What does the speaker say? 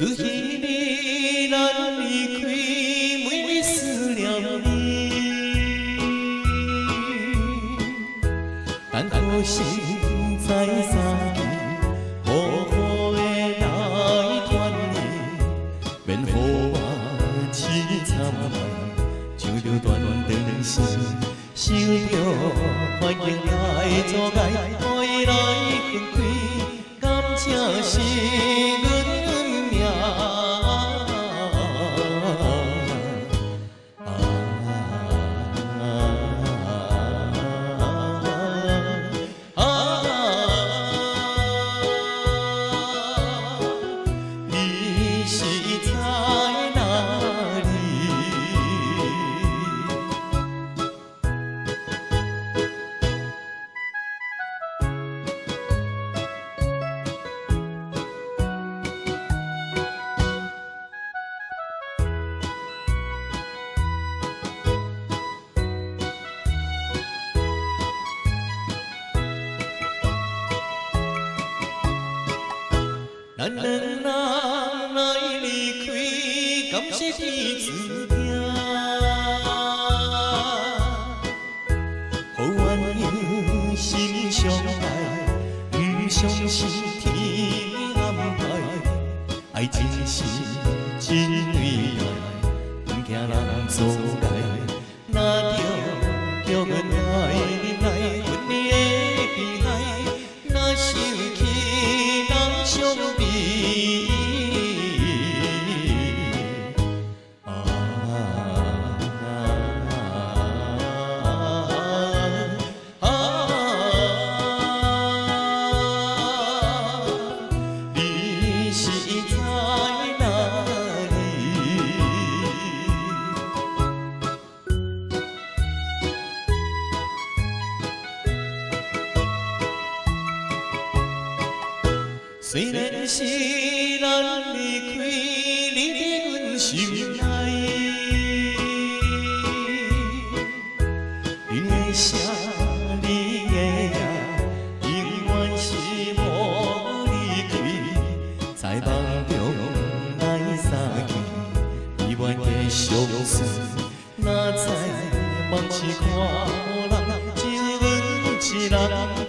自彼日咱離開，每日思念你。等好心再相見，好好的來團圓，免予我淒慘來，唱著斷腸心，想著環境來阻礙，予伊來分開，敢這是阮運命？啊啊！你是在哪裡？咱兩人來離開，敢是天注定？予鸳鸯心相愛，毋相信天安排。愛情是真偉大，毋驚人阻礙。若著叫阮來忍耐，分離的悲哀，若想起人傷悲。啊啊！你是在哪裡？雖然是咱離開，你佇阮心內，你的聲，你的影，永遠是無離開。在夢中來相見，悲願的相思，若在夢時看無人，只有阮一人。